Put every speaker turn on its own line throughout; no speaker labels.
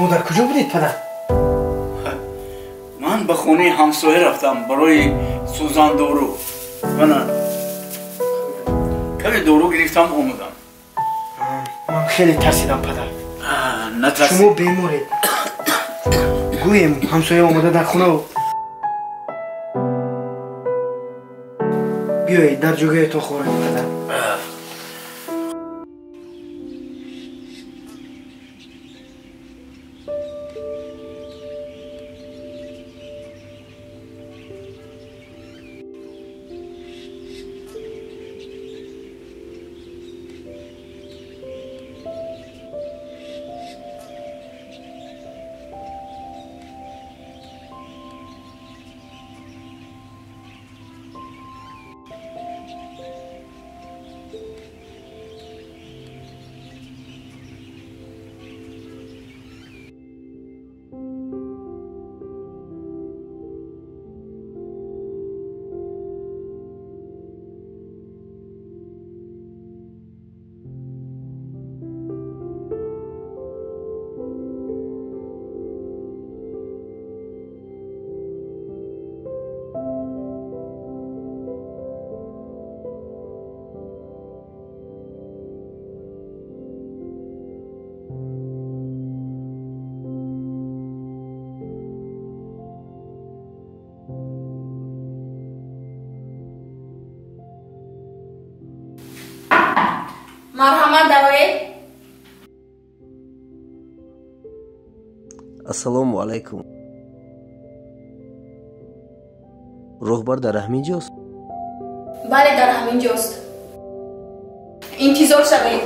Шумо дар куҷо будед, падар?
Ман ба хонаи ҳамсоя рафтам барои сӯзандору. Мана каме дору гирифтам, омадам.
Ман хеле тарсидам, падар.
Натарсид.
Шумо беморед. Гӯем ҳамсоя омада дар хона. Биёед дар ҷойгоҳатон хӯред, падар.
Марҳамат, дароед.
Ассалому алайкум. Роҳбар дар ҳамин ҷост?
Бале, дар ҳамин ҷост. Интизор шавед.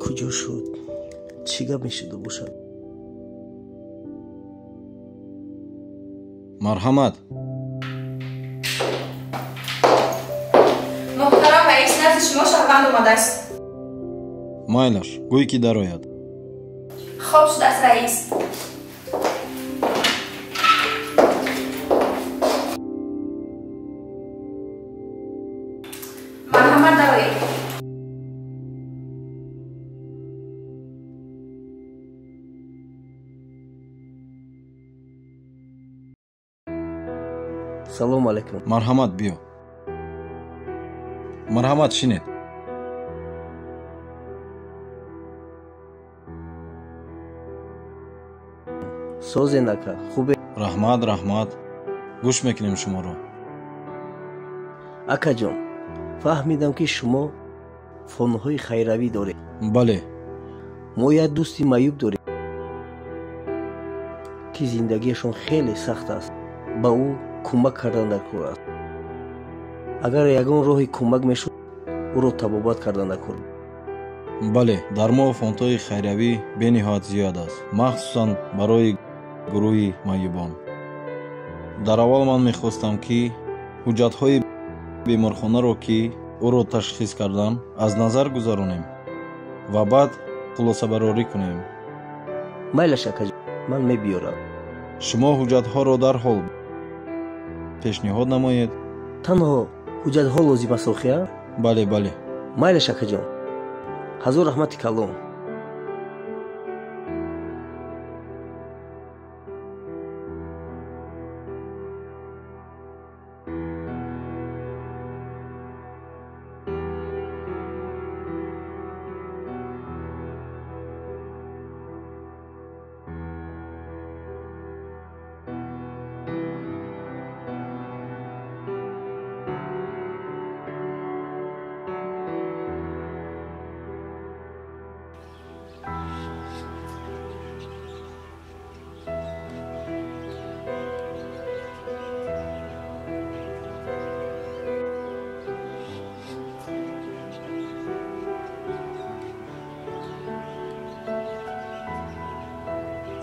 Куҷо шуд? Чӣ гап мешуда бошад?
Марҳамат.
Муҳтарам раис, назди шумо шаҳрванд омадааст.
Майлаш, гӯй ки дарояд.
Хоб шудааст, раис. Марҳамат, дароед.
Салому алайкум.
Марҳамат, биё. Марҳамат, шинед.
Созен ака, хубе?
Раҳмат, раҳмат. Гӯш мекунем шуморо.
Акаҷон, фаҳмидам ки шумо фондҳои хайравӣ доред.
Бале.
Мо як дӯсти маъюб дорем, ки зиндагиашон хеле сахт аст. Ба ӯ кӯмак кардан дар кор аст. Агар ягон роҳи кӯмак мешуд, ӯро табобат кардан дар кор.
Бале, дар мо фондҳои хайравӣ бениҳоят зиёд аст, махсусан барои гурӯҳи маъюбон. Дар аввал ман мехостам, ки ҳуҷҷатҳои беморхонаро, ки ӯро ташхис кардан, аз назар гузаронем ва баъд хулосабарорӣ кунем.
Майлаш, акаҷон, ман мебиёрам.
Шумо ҳуҷҷатҳоро дарҳол пешниҳод намоед.
Танҳо ҳуҷҷатҳо лозим аст, охия?
Бале, бале.
Майлаш, акаҷон, ҳазор раҳмати калон.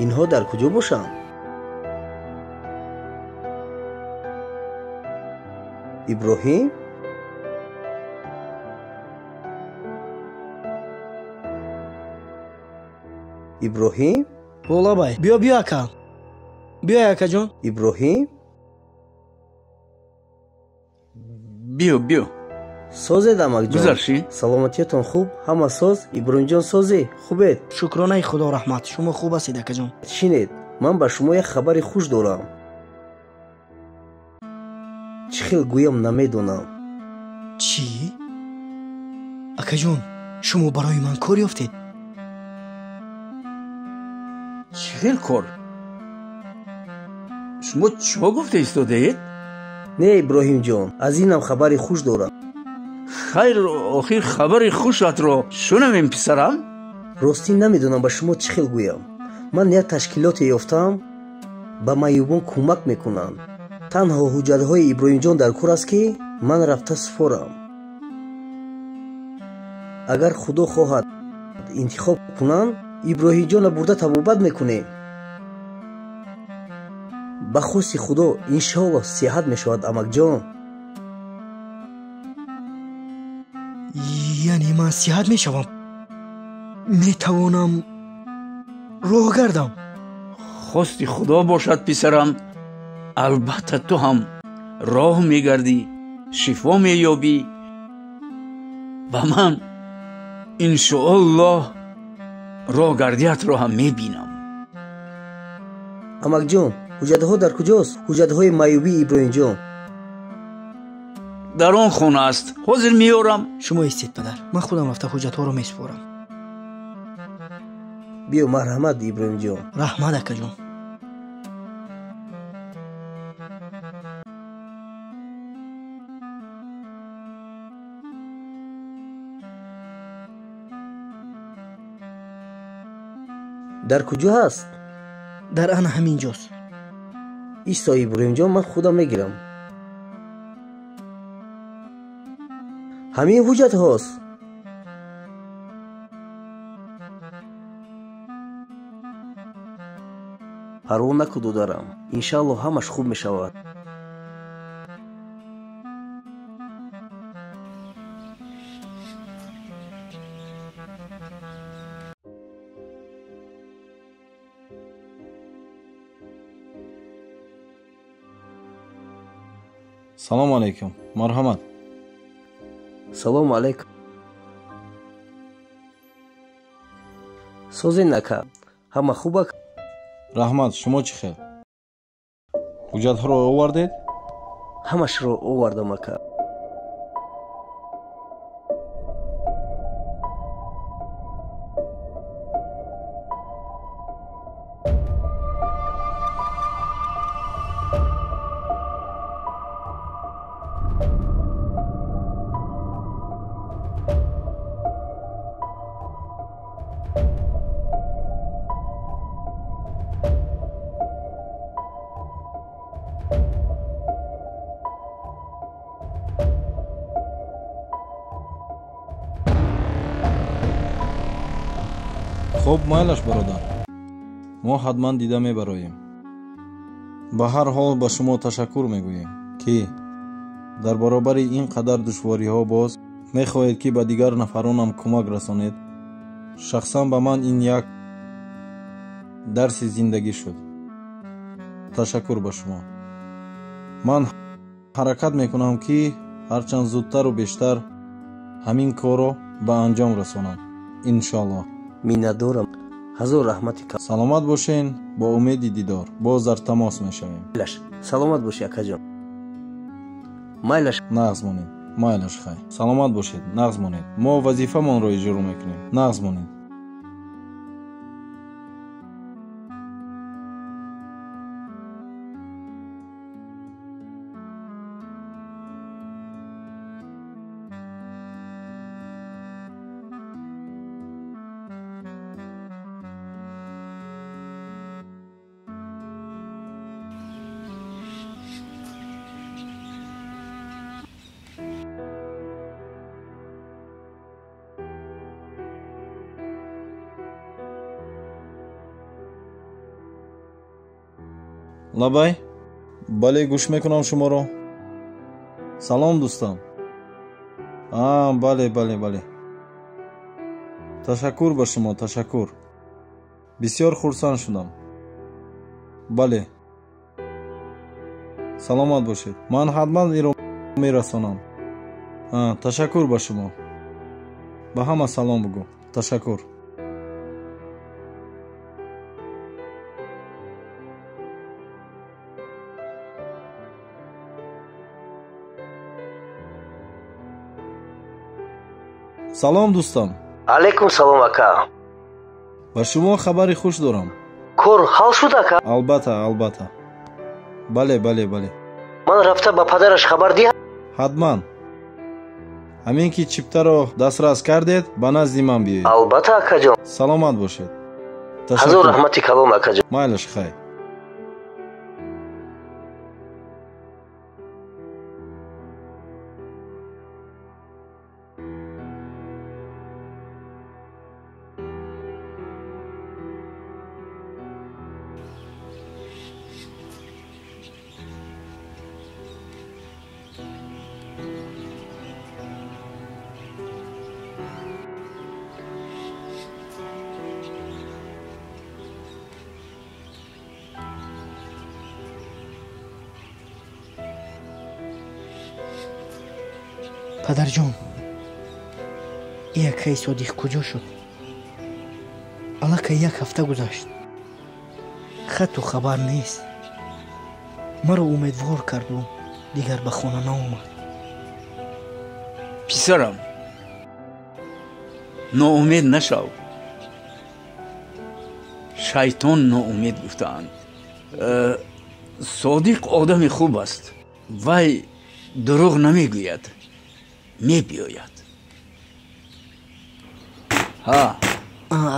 Инҳо дар куҷо бошанд? Иброҳим? Иброҳим?
Болабай, биё, биё ака. Биё, акаҷон.
Иброҳим?
Биё, биё.
Созед, амакҷон.
Гузаршӣ.
Саломатиятон хуб? Ҳама соз? Иброҳимҷон созӣ? Хубед?
Шукронаи Худо, раҳмат. Шумо хуб ҳастед, акаҷон?
Шинед, ман ба шумо як хабари хуш дорам. Чӣ хел гӯям намедонам.
Чӣ? Акаҷон, шумо барои ман кор ёфтед?
Чӣ хел кор? Шумо чиҳо гуфта истодаед?
Не, Иброҳимҷон, аз инам хабари хуш дорам.
Хайр, охир хабари хушатро шунавем, писарам.
Ростӣ намедонам ба шумо чӣ хел гӯям. Ман як ташкилоте ёфтам, ба маъюбон кӯмак мекунанд. Танҳо ҳуҷҷатҳои Иброҳимҷон дар кор аст, ки ман рафта супорам. Агар Худо хоҳад интихоб кунанд, Иброҳимҷонро бурда табобат мекунем. Ба хости Худо иншоаллоҳ сиҳат мешавад, амакҷон.
Яъне ман сиҳат мешавам? Метавонам роҳ гардам?
Хости Худо бошад, писарам. Албатта ту ҳам роҳ мегардӣ, шифо меёбӣ ва ман иншоаллоҳ роҳгардиятро ҳам мебинам.
Амакҷон, ҳуҷҷатҳо дар куҷост? Ҳуҷҷатҳои маъюбии Иброҳимҷон
дар он хона аст. Ҳозир меорам.
Шумо истед, падар, ман худам рафта ҳуҷҷатҳоро месупорам.
Биё, марҳамат, Иброҳимҷон.
Раҳмат, акаҷон.
Дар куҷо ҳаст?
Дар ана ҳамин ҷост.
Исто, Иброҳимҷон, ман худам мегирам. Ҳамин ҳуҷҷатҳост. Парво наку, додарам, иншааллоҳ ҳамаш хуб мешавад.
Салому алайкум, марҳамат.
Салому алайкум. Созен, ака, ҳама хуб, ака?
Раҳмат, шумо чӣ хел? Ҳуҷҷатҳоро овардед?
Ҳамашро овардам, ака.
Хуб, майлаш, бародар, мо ҳатман дида мебароем. Ба ҳар ҳол ба шумо ташаккур мегӯем, ки дар баробари ин қадар душвориҳо боз мехоҳед, ки ба дигар нафаронам кӯмак расонед. Шахсан ба ман ин як дарси зиндагӣ шуд. Ташаккур ба шумо. Ман ҳаракат мекунам, ки ҳарчанд зудтару бештар ҳамин корро ба анҷом расонам, иншоаллоҳ.
Миннатдорам, ҳазор раҳмати.
Саломат бошен, бо умеди дидор боз дар тамос мешавем.
Саломат бошӣ, акаҷон. Майлаш.
Нағз монед. Майлаш, хай. Саломат бошед, нағз монед. Мо вазифамонро иҷро мекунем. Нағз монед. Лабай, бале, гӯш мекунам шуморо. Салом, дӯстам. Бале, бале, бале. Ташаккур ба шумо, ташаккур. Бисёр хурсанд шудам. Бале. Саломат бошед. Ман ҳатман инро мерасонам. Ташаккур ба шумо. Ба ҳама салом бугӯ. Ташаккур. Салом дӯстам.
Алайкум салом ака.
Ба шумо хабари хуш дорам.
Кор ҳал шуд ака?
Албатта, албатта. Бале, бале, бале.
Ман рафта ба падараш хабар диҳам?
Ҳатман. Ҳамин ки чиптаро дастрас кардед, ба назди ман биёед.
Албатта акаҷон.
Саломат бошед.
Ҳазор раҳмати калон акаҷон.
Майлаш хайр.
Падарҷон, якаи Содиқ куҷо шуд? Аллакай як ҳафта гузашт. Хатту хабар нест. Маро умедвор карду дигар ба хона наомад.
Писарам, ноумед нашав. Шайтон ноумед гуфтаанд. Содиқ одами хуб аст. Вай дурӯғ намегӯяд. Мебиёяд. Ҳа.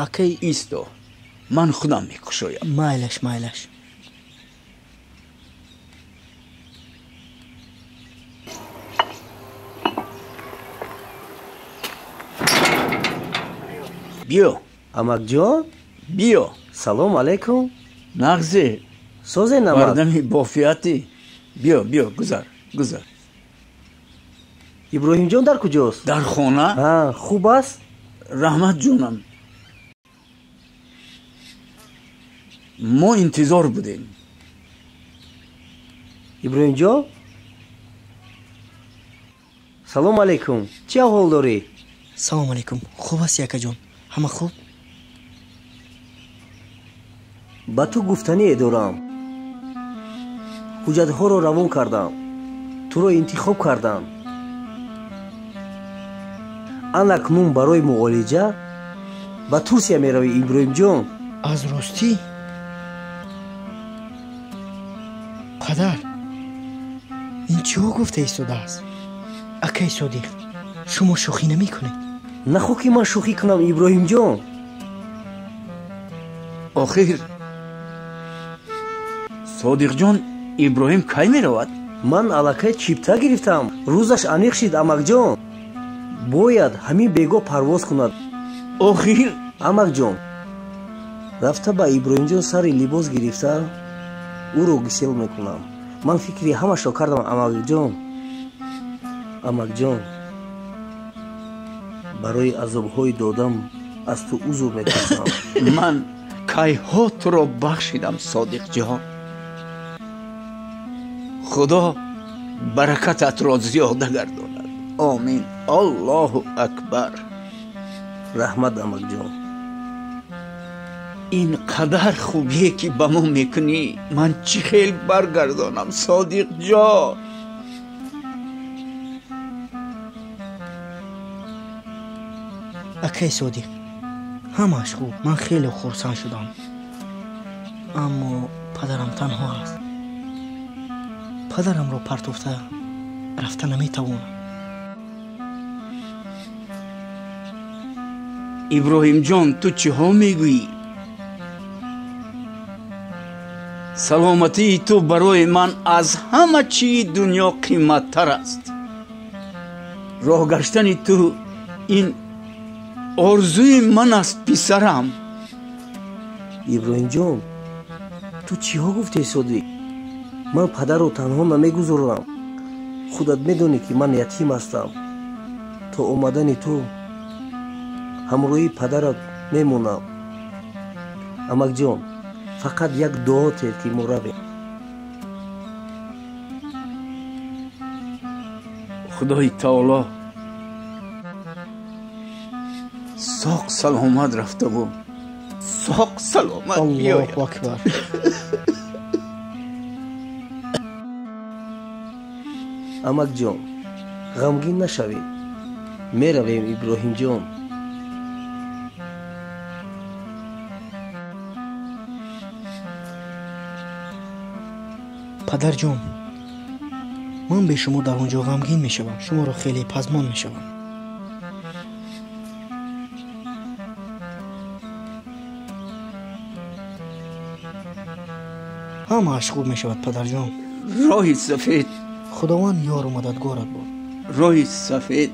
Акай
исто. Ман худам мекушоям.
Майлаш, майлаш.
Биё.
Амакҷон?
Биё.
Салом алайкум.
Нағзе.
Созе намак.
Мардами бофиятӣ. Биё, биё, гузар, гузар.
Иброҳимҷон дар куҷост?
Дар хона.
Ҳа, хуб аст?
Раҳмат ҷонам. Мо интизор будем.
Иброҳимҷон? Салом алайкум. Чӣ аҳвол дорӣ?
Салом алайкум. Хуб аст, якаҷон? Ҳама хуб?
Ба ту гуфтание дорам. Ҳуҷҷатҳоро равон кардам. Туро интихоб кардам. Ан акнун барои муолиҷа ба Турсия меравӣ, Иброҳимҷон.
Аз ростӣ? Падар, ин чиҳо гуфта истодааст? Акаи Содиқ, шумо шӯхӣ намекунед?
Нахоҳ ки ман шӯхӣ кунам, Иброҳимҷон.
Охир Содиқҷон, Иброҳим кай меравад?
Ман аллакай чипта гирифтам. Рӯзаш аниқ шид, амакҷон. Бояд ҳамин бего парвоз кунад.
Охир
амакҷон, рафта ба Иброҳимҷон сари либос гирифта ӯро гисел мекунам. Ман фикри ҳамашро кардам, амакҷон. Амакҷон, барои азобҳои додам аз ту узр мепурсам.
Ман кайҳо туро бахшидам, Содиқҷон. Худо баракататро зиёда гардонад. Омин. Аллоҳу акбар.
Раҳмат, амакҷон.
Ин қадар хубие ки ба мо мекунӣ, ман чӣ хел баргардонам, Содиқҷон?
Акаи Содиқ, ҳамааш хуб. Ман хеле хурсанд шудам. Аммо падарам танҳо аст. Падарамро партофта рафта наметавонам.
Иброҳимҷон, ту чиҳо мегӯӣ? Саломатии ту барои ман аз ҳама чии дунё қиматтар аст. Роҳ гаштани ту ин орзуи ман аст, писарам.
Иброҳимҷон, ту чиҳо гуфтаи, Содиқ? Ман падарро танҳо намегузорам. Худат медонӣ, ки ман ятим ҳастам. То омадани ту ҳамроҳи падарат мемонам. Амакҷон, фақат як дуо тед, ки мо равем.
Худои таоло Соғ саломат рафтаву соғ саломат биёяд.
Аллоҳу акбар.
Амакҷон, ғамгин нашавед. Меравем, Иброҳимҷон.
Падарҷон, ман бе шумо дар он ҷо ғамгин мешавам. Шуморо хеле пазмон мешавам. Ҳамааш хуб мешавад, падарҷон.
Роҳи сафед.
Худованд ёру мададгорат бод.
Роҳи сафед.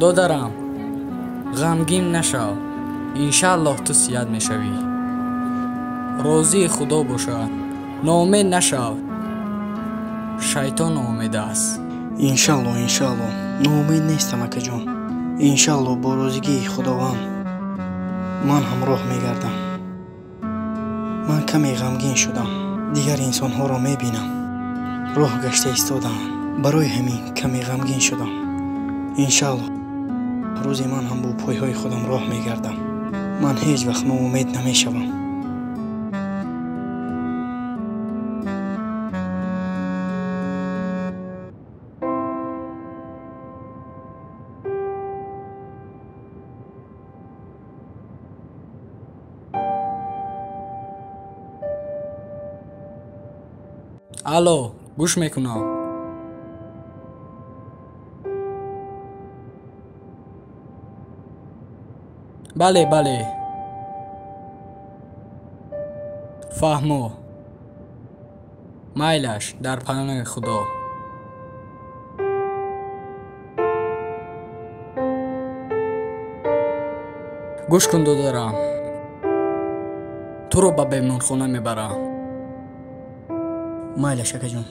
Додарам, ғамгин нашав. Иншааллоҳ ту сиҳат мешавӣ. Розии Худо бошад. Ноумед нашав. Шайтон ноумед аст.
Иншалло, иншалло. Ноумед нестам, акаҷон. Иншалло бо розигии Худованд ман ҳам роҳ мегардам. Ман каме ғамгин шудам. Дигар инсонҳоро мебинам. Роҳ гашта истодаам. Барои ҳамин каме ғамгин шудам. Иншалло рӯзе ман ҳам бо пойҳои худам роҳ мегардам. Ман ҳеҷ вақт ноумед намешавам.
Алло, гӯш мекунам. Бале, бале. Фаҳмо. Майлаш, дар паноҳи Худо. Гӯш кун, додарам. Туро ба беморхона мебарам.
Майлаш, акаҷон.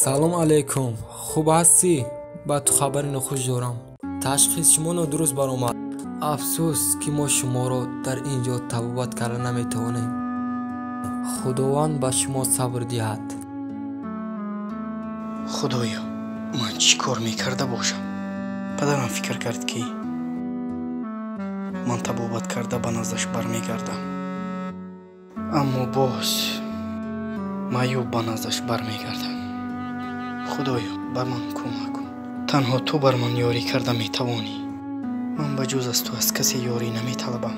Салом алейкум. Хуб ҳастӣ? Ба ту хабари нохуш дорам. Ташхис шумо нодуруст баромад. Афсӯс, ки мо шуморо дар ин ҷо табобат карда наметавонем. Худованд ба шумо сабр диҳад.
Худоё, ман чӣ кор мекарда бошам? Падарам фикр кард, ки ман табобат карда ба наздаш бармегардам. Аммо боз маъюб ба наздаш бармегардам. Худоё, бар ман кӯмак кун. Танҳо ту бар ман ёрӣ карда метавонӣ. Ман ба ҷуз аз ту аз касе ёрӣ наметалабам.